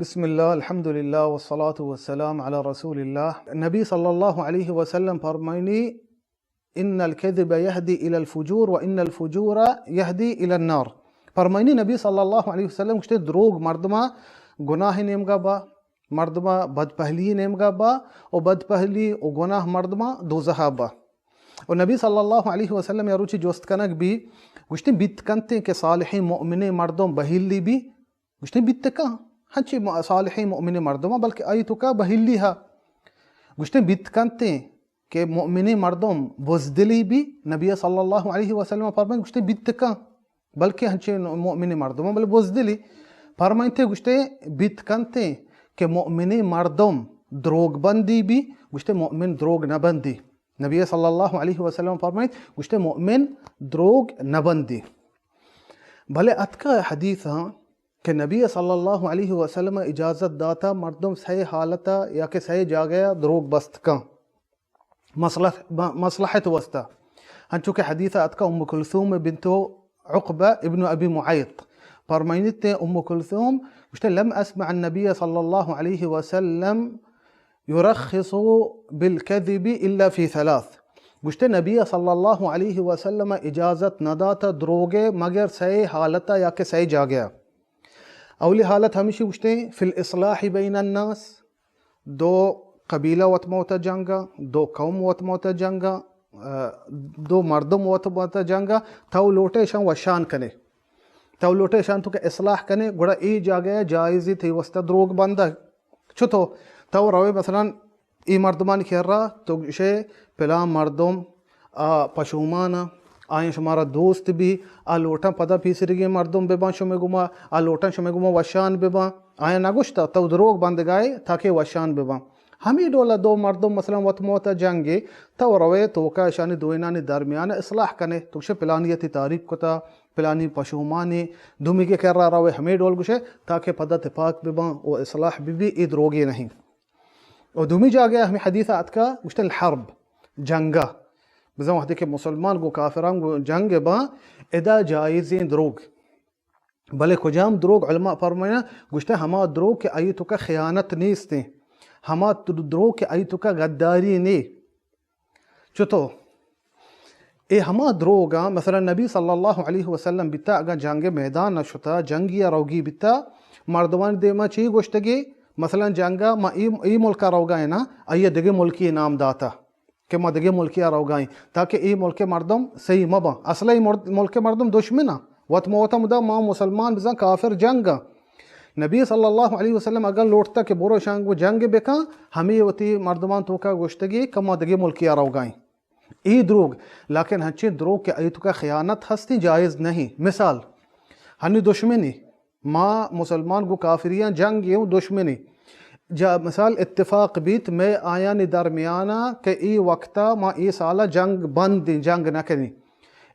بسم اللہ، الحمدللہ، والصلاة والسلام علی رسول اللہ۔ نبی صلی اللہ علیہ وسلم فرمائنی، ان الكذب يهدي الى الفجور وان الفجور يهدي الى النار۔ فرمائنی نبی صلی اللہ علیہ وسلم گوشتے، دروگ مردما گناہ نیمگا با، مردما بدپہلی نیمگا با، و بدپہلی و گناہ مردما دوزہا با۔ و نبی صلی اللہ علیہ وسلم یا روچی جست کنگ بی، گوشتے، بیت کنتے کہ صالحیں مؤمنیں مردم بہیلی بی؟ گوشتے، بیت کن، ہنچی م-، صالحیں مؤمنیں مردم، بلکہ آئی توکا بہیلی ہا۔ گوشتے، بیت کنتے کہ مؤمنیں مردم بزدلی بی؟ نبی صلی اللہ علیہ وسلم فرمائے، گوشتے، بیت کن، بلکہ ہنچیں مؤمنیں مردم، بلے بزدلی۔ فرمائنتے، گوشتے، بیت کنتے کہ مؤمنیں مردم دروگ بندی بی؟ گوشتے، مؤمن دروگ نہ بندی۔ نبی صلی اللہ علیہ وسلم فرمائیت، گوشتے، مؤمن دروگ نہ بندی۔ بلے اتکا حدیث ہاں کہ نبی صلی اللہ علیہ وسلم اجازت داتا مردم سئے حالتا یا کہ سئے جاگہ دروگ بست کن مصلح-، مصلحت واسطہ۔ ہنچو کہ حدیث اتکا ام کلثوم بنت عقبہ ابن ابی معیط فرمائنیت، ام کلثوم گوشتے، لم اسمع النبی صلی اللہ علیہ وسلم یرخص بالکذب الا فی ثلاث۔ گوشتے، نبی صلی اللہ علیہ وسلم اجازت نہ داتا دروگے مگر سئے حالتا یا کہ سئے جاگہ۔ اولی حالت ہمیشی گوشتے، فی الاصلاح بین الناس، دو قبیلہ وت موتا جنگا، دو قوم وت موتا جنگا، آ، دو مردم وت موتا جنگا، تو لوٹے شان وشان کنے۔ تو لوٹے شان تو کہ اصلاح کنے، گڑا ای جاگہ جائزی تی واسطہ دروگ بندہ۔ چتو؟ تو روے مثلاً ای مردمانی کرا تو گشے، پلان مردم آ پشومان آ، آیاں شمارا دوست بی، آ لوٹاں پدا پیسریگیں مردم بباں شمے گما، آ لوٹاں شمے گما وشان بباں۔ آیاں نگوشتا تو دروگ بندگائے تاکہ وشان بباں۔ ہمے ڈولا دو مردم مثلاً وت موتا جنگے، تو روے توکا اشانی دوئینانی درمیان اصلاح کنے، تو گشے پلانی تی تعریف کتا، پلانی پشومانی، دومی کے کرا روے ہمے ڈول گشے تاکہ پدا تپاک بباں و اصلاح ببی، ای دروگے نہیں۔ و دومی جاگہ ہمیں حدیث آتکا گوشتے الحرب، جنگا۔ بزن وقتی کہ مسلمان گو کافران گو جنگ باں، ادا جائزیں دروگ۔ بلے کجام دروگ؟ علماء فرمائنا گوشتے ہما دروگ کہ آئی توکا خیانت نیستیں، ہما دروگ کہ آئی توکا غداری نے۔ چتو؟ اے ہما دروگاں، مثلاً نبی صلی اللہ علیہ وسلم بیتا، اگاں جنگ میدان نہ شتا، جنگی ء روگی بیتا، مردمانی دیما چی گوشتگی؟ مثلاً جنگا ما ای، ای ملکا روگا ہیں نا، آئی دگہ ملکی نام داتا کہ ما دگہ ملکی روگا ہیں، تاکہ ای ملک مردم صحیح مباں۔ اصل ای مرد-، ملک مردم دشمن ہیں۔ وت موتا مدا ما مسلمان بزن کافر جنگ ہیں۔ نبی صلی اللہ علیہ وسلم اگر لوٹتا کہ برو شان گو جنگ بکن، ہمیں وتی مردمان توکا گوشتگی کہ ما دگہ ملکی روگا ہیں۔ ای دروگ، لیکن ہنچیں دروگ کہ ای توکا خیانت ہستی، جائز نہیں۔ مثال، ہنی دشمنی، ما مسلمان گو کافریاں جنگ یوں دشمنی۔ جا مثال اتفاق بیت میں آیانی درمیانا کہ ای وقتا ما ای سالا جنگ بندیں، جنگ نہ کنی۔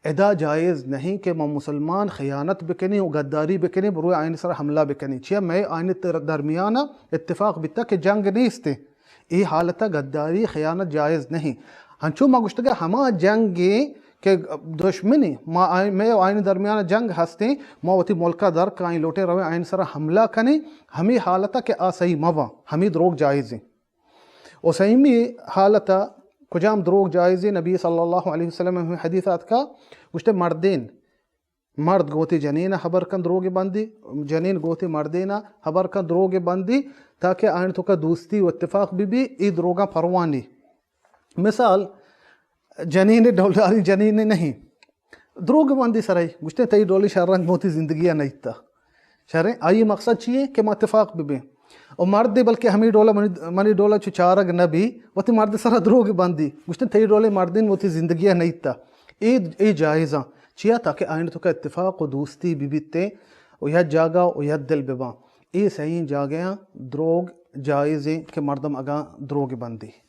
ادا جائز نہیں کہ ما مسلمان خیانت بکنی و غداری بکنی، بروی آئین سر حملہ بکنی۔ چیا میں آئین تر-، درمیانا اتفاق بیتا کہ جنگ نیستی۔ ای حالتا غداری خیانت جائز نہیں۔ ہنچو ما گوشتگا ہما جنگی کہ دشمنی ما آئین، میں آئین درمیان جنگ ہستیں، ما وتی ملکا در کائیں لوٹیں رویں آئین سر حملہ کنیں، ہمی حالتا کہ آ صحیح مباں، ہمی دروگ جائزیں۔ و سیمی حالتا کجام دروگ جائزیں؟ نبی صلی اللہ علیہ وسلم ہمیں حدیث آتکا گوشتے مردین، مرد گوتی جنین خبر کن دروگ بندی، جنین گوتی مردین خبر کن دروگ بندی، تاکہ آئین توکا دوستی و اتفاق بی بی، ای دروگاں پروانی۔ مثال، جنین ڈولداری جنین نہیں۔ دروگ بندی سرائی، گوشتے تئی ڈولی شر رنگ موتی زندگی نیتا۔ شریں، آئی مقصد چی ہے کہ ما اتفاق ببیں۔ و مرد بلکہ ہمیں ڈولا منی، منی ڈولا چو چارگ نبی، وتی مرد سرا دروگ بندی۔ گوشتے تئی ڈولے مردین موتی زندگی نیتا۔ اے، اے جائزاں۔ چیا؟ تاکہ آئین توکا اتفاق و دوستی ببیتے و یک جاگہ و یک دل بباں۔ اے صحیح جاگہاں دروگ جائزیں کہ مردم اگاں دروگ بندی۔